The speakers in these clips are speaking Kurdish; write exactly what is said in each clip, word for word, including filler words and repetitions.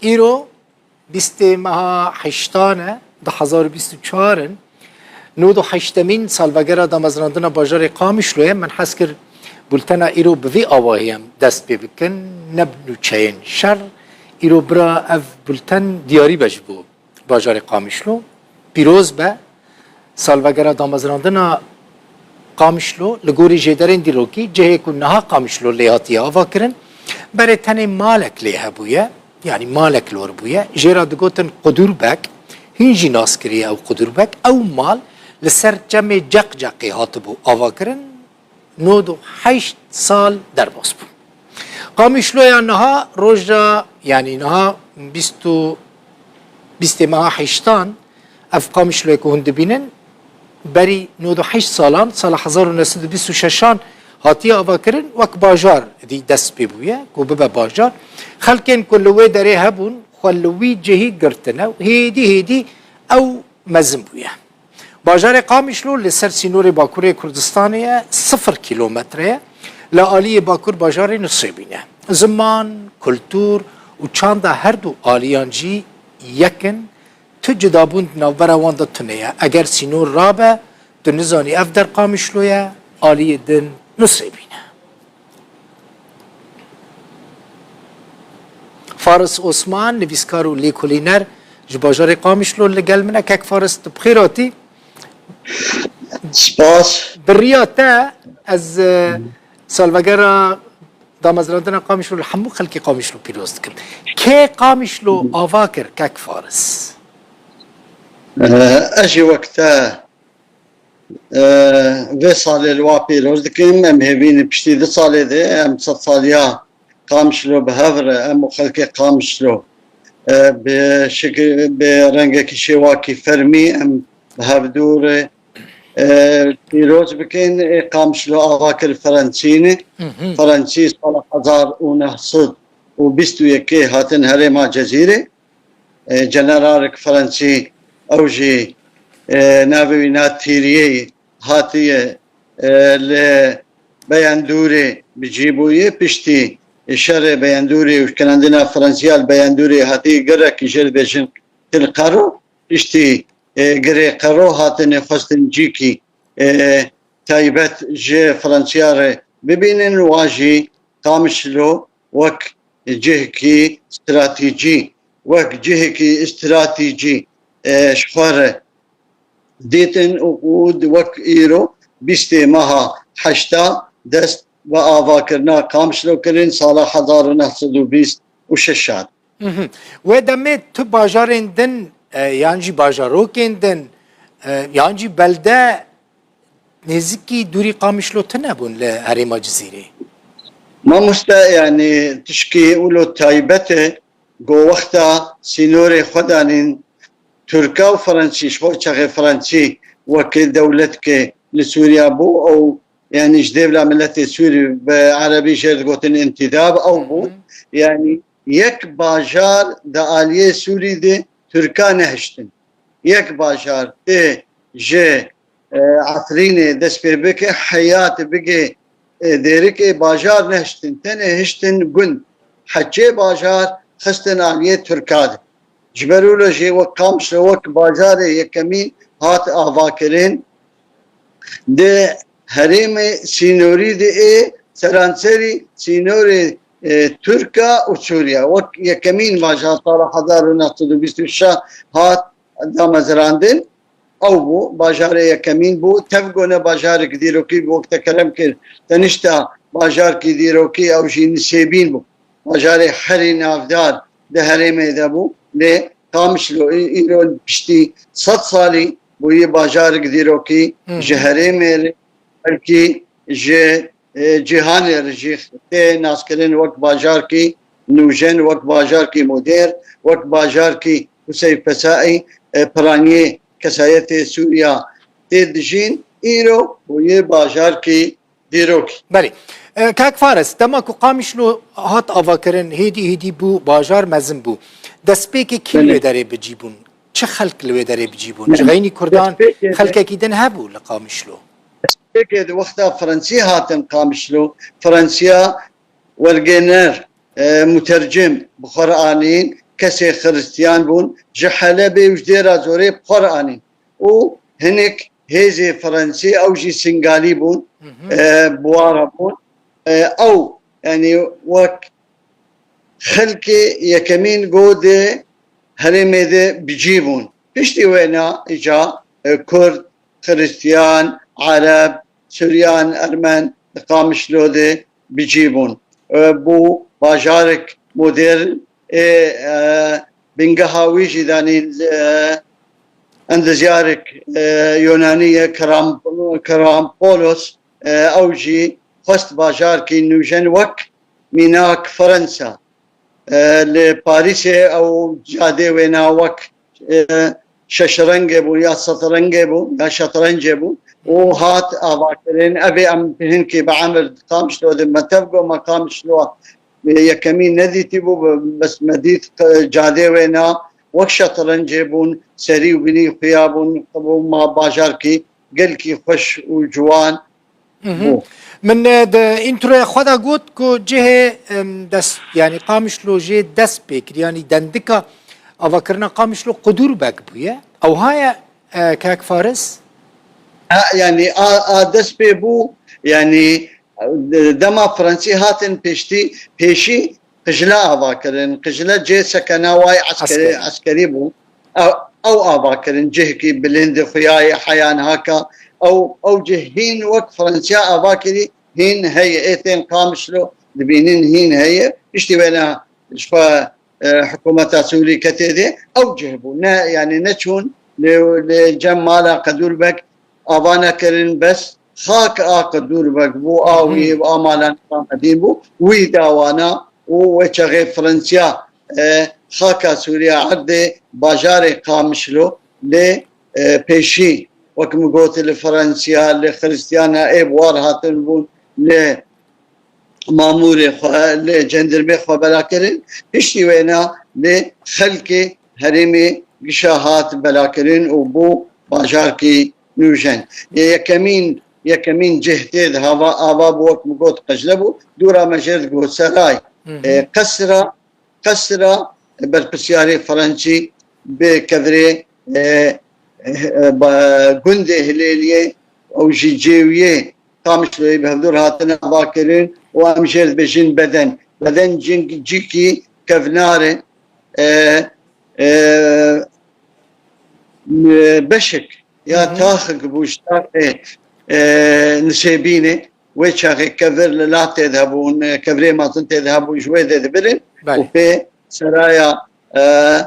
Îro bîstê meha heştan e, du hezar û bîst û çar in. Nod û heştemîn salvegera damezrandina bajarê Qamişlo ye. Min hez kir bultena îro bi vî awahî em dest pê bikin, ne bi nûçeyên şer. Îro bira ev bulten diyarî be ji bo bajarê Qamişlo. Pîroz be. Salvegera damezrandina Qamişlo li gorî jêderên dîrokî, cihê ku niha Qamişlo lê hatiye avakirin, berê tenê malek lê hebûye, yanî malek lor bûye. Jê re digotin Qudûrbek, hîn jî nas kiriye ew Qudûrbek. Ew mal li ser çemê Ceqceqê hatibû avakirin, nod û heşt sal derbas bû. Qamişloya niha roja, yanî niha bîst û, bîstê meha heştan, ev Qamişloyê ku hûn dibînin, berî nod û heşt salan, sala hezar û neh sed û bîst û şeşan hatiye avakirin, wek bajar dî dest pê bûye, ku bibe bajar. Xelkên ku li wê derê hebûn, xwe li wî cihî girtine û hêdî hêdî ew mezin bûye. Bajarê Qamişlo li ser sînorê Bakurê Kurdistanê ye, sifir kîlometre ye, li aliyê bakur bajarê Nisêbîn e. Ziman, kultur û çanda her du aliyan jî yek in, tu cudabûn di navbera wan de tune ye. Eger sînor rabe, tu nizanî ev der Qamişlo ye, aliyê din Nisêbîn e. Faris Osman, nivîskar û lêkolîner ji bajarê Qamişlo li gel min e. Kek Faris, tu bi xêr hatî. Spas. Bi riya te ez, e, salvegera damezrandina Qamişlo li hemû xelkê Qamişlo pîroz dikim. Kê Qamişlo ava kir, kek Faris? E, ez jî wek te, e, vê salê li wa pîroz dikim. Em hêvî ne piştî du salê de em sed saliya Qamişlo bi hev re, em û xelkê Qamişlo, e, bi şekil, bi rengekî şêwakî fermî em bi hev dû re, e, pîroz bikin. Ê Qamişlo ava kir Frensî ne. Hı hı. Frensî sala hezar û neh sed û bîst û yekê hatin herêma Cezîrê. E, generalek Frensî, ew jî, e, navê wî na Tîriyê hatiye, e, li Beyendûrê bi cî bûye. Piştî şerê Beyendûrê û şikendina Frensiya li Beyendûrê hatiye girekî jê dibêjin Til Qero. Piştî, e, girê Qero hatine xwestin cîkî, e, taybet ji Frensiya re bibînin. Wa jî Qamişlo wek cihekî stratejî, wek cihekî stratejî, e, ji xwe re dîtin û, û wek îro bîstê meha heşta dest bi avakirina Qamişlo kirin sala hezar û neh sed û bîst û şeş hat. Mhm. Wê demê tu bajarên din, e, yan jî bajarokên din, e, yan jî belde nêzikî dûrî Qamişlo tune bûn li herêma Cizîrê? Mamoste, yanî tişkî wilo taybet e, go wexta sînorê xwe danîn Tirka û Fransî, ji xwe çaxê Fransî wekî dewletkê li Sûriya bû, ew, yanî ji dêvla miletê Sûrî, bi erebî jê digotin întîdab, ew bû. Hı hı. Yanî yek bajar di aliyê Sûrî de Tirka nehiştin. Yek bajar tê ji, e, Efrînê dest pê bike, heyat bige, e, Dêrikê, bajar nehiştin. Tenê hiştin gund. Heçê bajar xistin aliyê Tirka de. Ji ber wilo jî wek Qamişlo wek bajarê yekemîn hat avakirin. Di herêmê sînorî de ê seranserî sînorê, e, Tirka û Sûriya. Wek yekemîn bajar sala hezar û neh sed û bîst û şeş hat damezrandin. Ew bû, bajarê yekemîn bû. Tevgo ne bajarek dîrokî bû, wek te kerem kir, tenişta bajarkî dîrokî, ew jî Nisêbîn bû. Bajarê herî navdar di herêmê de bû. Lê Qamişlo î-, îro piştî sed salî bûye bajarek dîrokî. Hı hı. Ji herêmê re, belkî ji, e, cîhanê re jî tê naskirin wek bajarkî nûjen, wek bajarkî modern, wek bajarkî Huseyf Pesaî, e, piraniyê kesayetê Sûriya tê dijîn. Îro bûye bajarkî dîrokî. Belê. E, kak Faris, dema ku Qamişlo hat avakirin, hêdî hêdî bû, bajar mezin bû. Destpêkê kî li wê derê bi cî bûn? Çi xelk li wê derê bi cî bûn? Ji xeynî Kurdan xelkekî din hebû li Qamişlo? Destpêkê di wexta Fransî hatin Qamişlo, Fransiya wergêner, e, mutercim bi xwe re anîn, kesê xiristiyan bûn, ji Helebê û ji Dêra Zorê bi xwe re anîn. Û hinek hêzê Fransê ew jî Singalî bûn, e, bi wa re bûn. E, ew, yanî wek xelkê yekemîn go di herêmê de bi cî bûn. Piştî wêna îca, e, Kurd, Xiristiyan, Ereb, Suryan, Ermen di Qamişlo de bi cî bûn. E, bû bajarek modern ê, e, bingeha wî jî danî, e, endezyarek, e, Yonanî ye, Kram-, Krampolos, e, ew jî xwest bajarkî nûjen wek mînak Fransa. E, li Parîsê ew cadê wêna wek, e, şeşrengê bû ya setrengê bû ya şetrencê bû û hat avakirin. Evê em hinkî bi emir Qamişlo de me tev got, me Qamişlo, e, yekemîn nedîtî bû, bes me dît, e, cadê wêna wek şetrencê bûn, serî û binî xuya bûn, bû ma bajarkî gelkî xweş û ciwan. Mhm. Bû. Min, e, di întroya xwe de got ku cihê, em, dest, yanî Qamişlo jê dest pê kir, yanî dendika avakirina Qamişlo Qudûrbek bûye. Ew ha ye, e, kak Faris? Ha, yanî a, a dest pê bû, yanî, e, dema Fransî hatin pêştî, pêşî Qijle ava kirin. Qijle cê sekena wayê eskerî, Eskerî. eskerî bû. Ew, ew ava kirin. Cihkî bilind, xuyayê heyan haka. Ew, ew cih hîn wek Fransiya ava kirî, hîn heye. Ê tên Qamişlo dibînin hîn heye. Piştî wêna ji xwe, e, hikûmeta Sûrî ketê dê. Ew cih bû. Ne, yanî neçûn lê, lê cem mala Qedûrbek ava nekirin, bes xak a Qedûrbek bû, a wî, a mala Nizamedîn bû, wî dawana û wê çaxê Fransiya, e, xaka Sûriya erdê bajarê Qamişlo lê, e, pêşî, wek min got, li Fransiya, li Xiristiyana ê bi war hatin bûn, li mamûrê xwe, li cendirmê xwe bela kirin. Piştî wêna li xelkê herêmê gişa hat bela kirin û bû bajarkî nûjen. Yê yekemîn, yekemîn cih tê de hava, ava bû, wek min got, Qejle bû. Dûra me jêr digot Seray. Hı hı. E, qesra, qesra berpirsiyarê Fransî bi kevirê, e, e, ba-, gundê Hilêliyê, ew jî cêwiyê Qamişloyê bi hevdûr hatine ava kirin û em jê dibêjin beden. Beden cîn-, cîkî kevnar e, e, e, beşik ya Hı hı. taxik bû ji taxê, e, Nisêbînê. Wê çaxê kevir li la tê de hebûn, e, kevirê mezin tê de hebûn, ji wê de dibirin Belê. û pê seraya, e, e,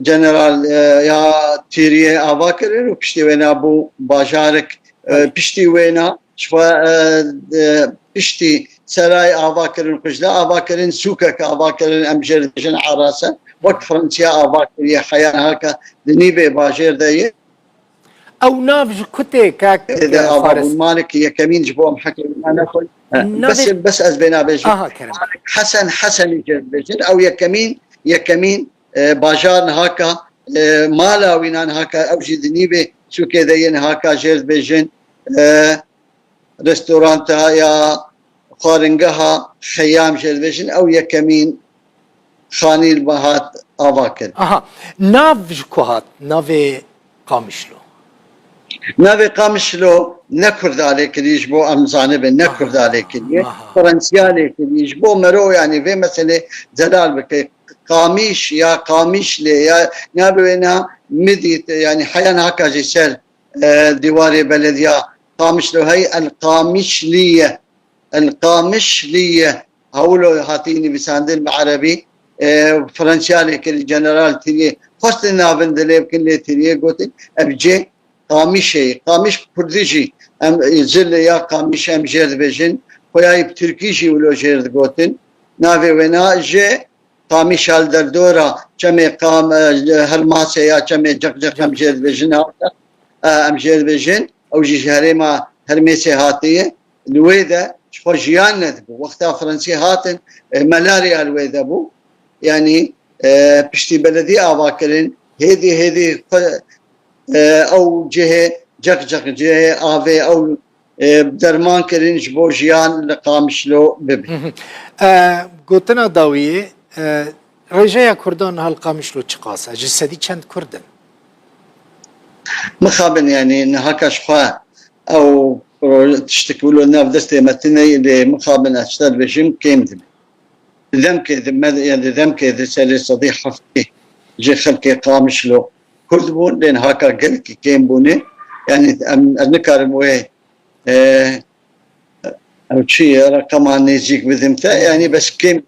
General, e, ya Tîriyê ava kirin û piştî wêna bû bajarek, e, Belê. piştî wêna ji xwe, e, e, piştî serayê ava kirin, Qijle ava kirin, sûkek ava kirin, em jê dibêjin Arase, wek Fransiya ava kiriye, heya niha ke di nîvê bajêr de ye. Ew nav ji ku tê, kak, Tê de e, ava Faris? bûn. Malek yekemîn ji bo em hekê wina nexwin. He, Navê bes, bes ez vê nabêjim. Aha, kerem. Malek Hesen Hesenî jê dibêjin. Ew yekemîn, yekemîn, e, bajar niha ke, e, mala wîna niha ke, ew jî di nîvê sûkê de yê niha ke jê dibêjin. E, restoranta ya xwaringeha Xeyam jê dibêjin, ew yekemîn xanî li me hat ava kirin. Aha. Nav ji ku hat? Navê Qamişlo. Navê Qamişlo ne Kurda lê kirî ji bo em zanibin, ne Aha, Kurda lê kiriye. aha. Fransiya lê kirî ji bo mero, yanî vê meselê zelal bike. Qamiş ya Qamişlê ya navê wêna midît, yanî heya niha ka jî ser e, dîwarê belediya Qamişlo hey, El Qamişliye. El Qamişliye. Hewlo hatî nivîsandin bi erebî. E, Fransiya lê kirî, General Tiriye. Xwestin navin dilê bikin lê Tiriye gotin. Ev cê Qamişê. Qamiş bi kurdî jî em, e, zil ya Qamiş em jêr dibêjin. Xweyayî bi tirkî jî wilo jêr digotin. Navê wêna ji Qamişa li derdora çemê Qam-, e, Hermasê ya çemê Ciqciq em jê dibêjin, e, em jê dibêjin. Ew jî ji herêma Hermêsê hatiye. Li wê de ji xwe jiyan nedibû. Wexta Fransî hatin, e, melarya li wê de bû. Yanî, e, piştî beledî ava kirin, hêdî hêdî xwe, e, ew cihê Ciqciq, cihê avê ew e, derman kirin ji bo jiyan li Qamişlo bibe. Hı hı. E, gotina dawiyê, e, Rêjeya Kurdan niha li Qamişlo çiqas e? Ji sedî çend Kurd in? Mixabin, yanî niha ka ji xwe ew proje tiştek wilo nav destê me tune ye, lê mixabin ez tişta dibêjim kêm dibe. Di demkê de me, yanî di demkê de serê sedî heftê ji xelkê Qamişlo Kurd bûn, lê niha ka gelekî kêm bûne. Yanî em, ez nikarim wê, e, ew çi ye, reqema nêzîk bidim te. Yanî bes kêm,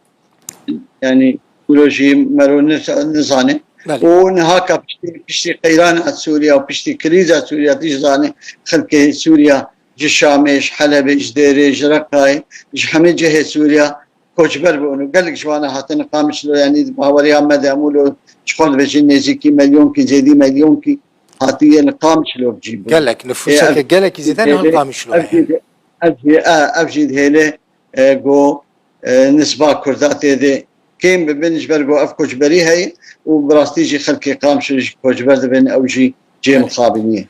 yanî wilo jî mero niz-, nizane. Belê. Û niha ka piştî, piştî qeyrana Sûriya û piştî krîza Sûriya, tu jî zanî, xelkê Sûriya ji Şamê, ji Helebê, ji Dêrê, ji Reqayê, ji hemê cihê Sûriya koçber bûn û gelek ji wana hatin Qamişlo, yanî di baweriya me de hemû lo ji xwe dibêjin nêzîkî milyonkî, zêdî milyonkî hatiye li Qamişlo cî bûn. Gelek, nifûseke Ev gelekî zêde niha li dihêle, Qamişlo ev heye. jî di-, ev jî, e, ev jî dihêle, e, go, e, nisba Kurda tê de kêm bibin, ji ber ku ev koçberî heye û bi rastî jî xelkê Qamişlo jî koçber dibin, ew jî cihê mixabinî ye.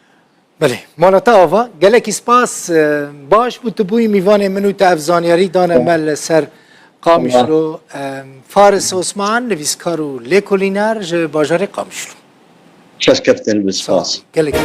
Belê, mala te ava. Gelekî spas, e, baş bû tu bûyî mîvanê min û te ev zanyarî dane me li ser Qamişlo. E, Faris Osman, nivîskar û lêkolîner ji bajarê Qamişlo. Serkeftin, bi spas. Gelekî